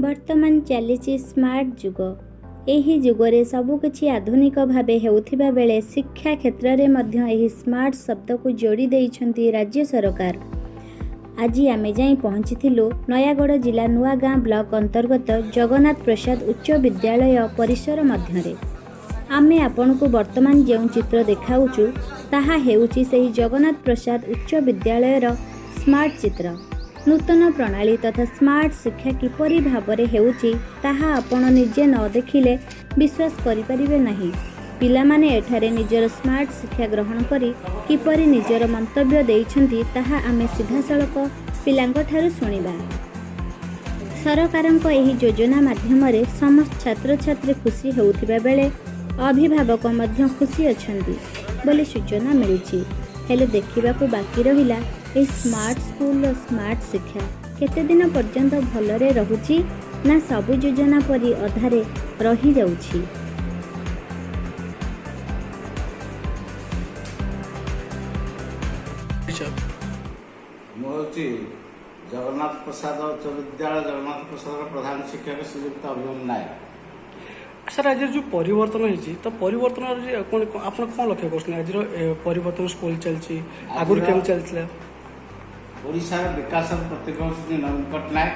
ବର୍ତ୍ତମାନ ଚାଲିଛି ସ୍ମାର୍ଟ ଯୁଗ। ଏହି ଯୁଗରେ ସବୁକିଛି ଆଧୁନିକ ଭାବେ ହେଉଥିବା ବେଳେ ଶିକ୍ଷା କ୍ଷେତ୍ରରେ ମଧ୍ୟ ଏହି ସ୍ମାର୍ଟ ଶବ୍ଦକୁ ଯୋଡ଼ି ଦେଇଛନ୍ତି ରାଜ୍ୟ ସରକାର। ଆଜି ଆମେ ଯାଇ ପହଞ୍ଚିଥିଲୁ ନୟାଗଡ଼ ଜିଲ୍ଲା ନୂଆଗାଁ ବ୍ଲକ ଅନ୍ତର୍ଗତ ଜଗନ୍ନାଥ ପ୍ରସାଦ ଉଚ୍ଚ ବିଦ୍ୟାଳୟ ପରିସର ମଧ୍ୟରେ। ଆମେ ଆପଣଙ୍କୁ ବର୍ତ୍ତମାନ ଯେଉଁ ଚିତ୍ର ଦେଖାଉଛୁ, ତାହା ହେଉଛି ସେହି ଜଗନ୍ନାଥ ପ୍ରସାଦ ଉଚ୍ଚ ବିଦ୍ୟାଳୟର ସ୍ମାର୍ଟ ଚିତ୍ର। ନୂତନ ପ୍ରଣାଳୀ ତଥା ସ୍ମାର୍ଟ ଶିକ୍ଷା କିପରି ଭାବରେ ହେଉଛି, ତାହା ଆପଣ ନିଜେ ନ ଦେଖିଲେ ବିଶ୍ୱାସ କରିପାରିବେ ନାହିଁ। ପିଲାମାନେ ଏଠାରେ ନିଜର ସ୍ମାର୍ଟ ଶିକ୍ଷା ଗ୍ରହଣ କରି କିପରି ନିଜର ମନ୍ତବ୍ୟ ଦେଇଛନ୍ତି, ତାହା ଆମେ ସିଧାସଳଖ ପିଲାଙ୍କଠାରୁ ଶୁଣିବା। ସରକାରଙ୍କ ଏହି ଯୋଜନା ମାଧ୍ୟମରେ ସମସ୍ତ ଛାତ୍ରଛାତ୍ରୀ ଖୁସି ହେଉଥିବା ବେଳେ ଅଭିଭାବକ ମଧ୍ୟ ଖୁସି ଅଛନ୍ତି ବୋଲି ସୂଚନା ମିଳିଛି। ହେଲେ ଦେଖିବାକୁ ବାକି ରହିଲା, ଏହି ସ୍ମାର୍ଟ ସ୍କୁଲର ସ୍ମାର୍ଟ ଶିକ୍ଷା କେତେ ଦିନ ପର୍ଯ୍ୟନ୍ତ ଭଲରେ ରହୁଛି ନା ସବୁ ଯୋଜନା ପରି ଅଧାରେ ରହିଯାଉଛି। ମୁଁ ହେଉଛି ଜଗନ୍ନାଥ ପ୍ରସାଦ ଉଚ୍ଚ ବିଦ୍ୟାଳୟ, ଜଗନ୍ନାଥ ପ୍ରସାଦର ପ୍ରଧାନ ଶିକ୍ଷକ ଶ୍ରୀଯୁକ୍ତ ଅଭିମନ୍ୟୁ ନାୟକ। ସାର୍, ଆଜିର ଯେଉଁ ପରିବର୍ତ୍ତନ ହେଇଛି, ତ ପରିବର୍ତ୍ତନର ଯେ କ'ଣ ଆପଣ କ'ଣ ଲକ୍ଷ୍ୟ କରୁଛନ୍ତି? ଆଜିର ପରିବର୍ତ୍ତନ ସ୍କୁଲ ଚାଲିଛି, ଆଗରୁ କେମିତି ଚାଲିଥିଲା? ଓଡ଼ିଶାର ବିକାଶର ପ୍ରତୀକ ହେଉଛନ୍ତି ନବୀନ ପଟ୍ଟନାୟକ।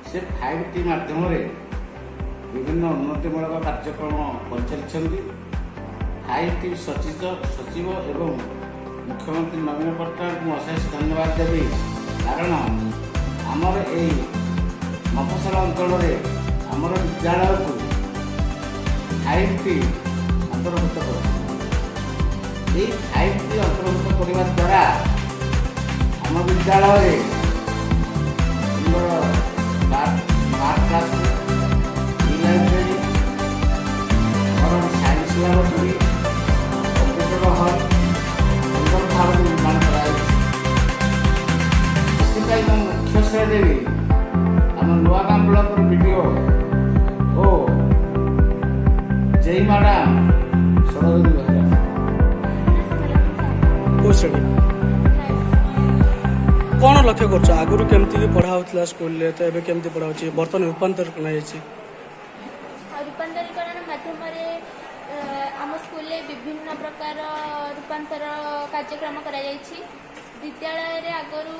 ସେ 5T ମାଧ୍ୟମରେ ବିଭିନ୍ନ ଉନ୍ନତିମୂଳକ କାର୍ଯ୍ୟକ୍ରମ କରିଚାଲିଛନ୍ତି। 5T ସଚିବ ଏବଂ ମୁଖ୍ୟମନ୍ତ୍ରୀ ନବୀନ ପଟ୍ଟନାୟକଙ୍କୁ ଅଶେଷ ଧନ୍ୟବାଦ ଦେବି, କାରଣ ଆମର ଏଇ ମଫସଲ ଅଞ୍ଚଳରେ ଆମର ବିଦ୍ୟାଳୟକୁ 5T ଅନ୍ତର୍ଭୁକ୍ତ କରିଛନ୍ତି। ଏଇ 5T ଅନ୍ତର୍ଭୁକ୍ତ କରିବା ଦ୍ୱାରା ଆମ ବିଦ୍ୟାଳୟରେ ସୁନ୍ଦର smart class, e library, modern science laboratory, computer hall ସୁନ୍ଦର ଭାବରେ ନିର୍ମାଣ କରାଯାଇଛି। ଏଥିପାଇଁ ମୁଁ ମୁଖ୍ୟ ଶ୍ରେୟ ଦେବି ଆମ ନୂଆଗାଁ ବ୍ଲକର ବିଡ଼ିଓ ଓ ଜେଇ ମ୍ୟାଡ଼ାମ ସରୋଜିନୀ ବେହେରା। କେଉଁ ଶ୍ରେଣୀ, କ'ଣ ଲକ୍ଷ୍ୟ କରୁଛ? ଆଗରୁ କେମିତି ପଢ଼ା ହେଉଥିଲା ସ୍କୁଲରେ, ତ ଏବେ କେମିତି ପଢ଼ା ହେଉଛି? ବର୍ତ୍ତମାନ ରୂପାନ୍ତର ହେଇଛି। ଆଉ ରୂପାନ୍ତରୀକରଣ ମାଧ୍ୟମରେ ଆମ ସ୍କୁଲରେ ବିଭିନ୍ନ ପ୍ରକାର ରୂପାନ୍ତର କାର୍ଯ୍ୟକ୍ରମ କରାଯାଇଛି। ବିଦ୍ୟାଳୟରେ ଆଗରୁ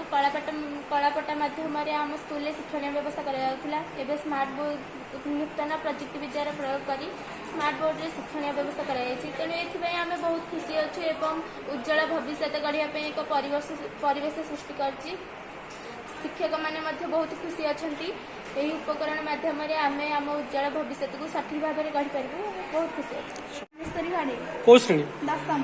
କଳାପଟା ମାଧ୍ୟମରେ ଆମ ସ୍କୁଲରେ ଶିକ୍ଷଣୀୟ ବ୍ୟବସ୍ଥା କରାଯାଉଥିଲା। ଏବେ ସ୍ମାର୍ଟ ବୋର୍ଡ, ନୂତନ ପ୍ରଯୁକ୍ତିବିଦ୍ୟାର ପ୍ରୟୋଗ କରି ସ୍ମାର୍ଟ ବୋର୍ଡରେ ଶିକ୍ଷଣୀୟ ବ୍ୟବସ୍ଥା କରାଯାଇଛି। ତେଣୁ ଏଥିପାଇଁ ଆମେ ବହୁତ ଖୁସି ଅଛୁ ଏବଂ ଉଜ୍ଜଳ ଭବିଷ୍ୟତ ଗଢ଼ିବା ପାଇଁ ଏକ ପରିବେଶ ସୃଷ୍ଟି କରିଛି। ଶିକ୍ଷକମାନେ ମଧ୍ୟ ବହୁତ ଖୁସି ଅଛନ୍ତି। ଏହି ଉପକରଣ ମାଧ୍ୟମରେ ଆମେ ଆମ ଉଜ୍ଜଳ ଭବିଷ୍ୟତକୁ ସଠିକ୍ ଭାବରେ ଗଢ଼ିପାରିବୁ। ବହୁତ ଖୁସି ଅଛୁ। କେଉଁ ଶ୍ରେଣୀ? ଦଶମ।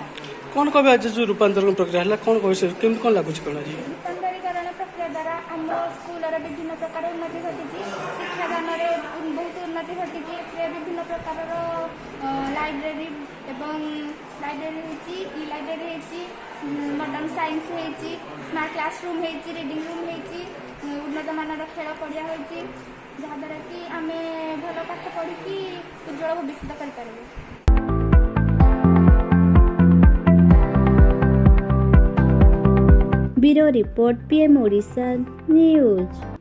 କ'ଣ କହିବେ, ଆଜି ଯେଉଁ ରୂପାନ୍ତରଣ ପ୍ରକ୍ରିୟା ହେଲା, କ'ଣ କହିବେ, କେମିତି କ'ଣ ଲାଗୁଛି, କ'ଣ ଆଜି? ରୂପାନ୍ତରୀକରଣ ପ୍ରକ୍ରିୟା ଦ୍ୱାରା ଆମ ସ୍କୁଲର ବିଭିନ୍ନ ପ୍ରକାର ଉନ୍ନତି ଘଟିଛି। ଶିକ୍ଷାଦାନରେ ବହୁତ ଉନ୍ନତି ଘଟିଛି। ଏଥିରେ ବିଭିନ୍ନ ପ୍ରକାରର ଲାଇବ୍ରେରୀ ଏବଂ ଲାଇବ୍ରେରୀ ହେଇଛି, ଇ ଲାଇବ୍ରେରୀ ହେଇଛି, ମଡର୍ଣ୍ଣ ସାଇନ୍ସ ହେଇଛି, ସ୍ମାର୍ଟ କ୍ଲାସ ରୁମ୍ ହେଇଛି, ରିଡ଼ିଂ ରୁମ୍ ହେଇଛି, ଉନ୍ନତମାନର ଖେଳ ପଡ଼ିଆ ହୋଇଛି, ଯାହାଦ୍ୱାରା କି ଆମେ ଭଲ ପାଠ ପଢ଼ିକି ଉଜ୍ଜଳ ଭବିଷ୍ୟତ କରିପାରିବୁ। Bureau report, PM Odisha news.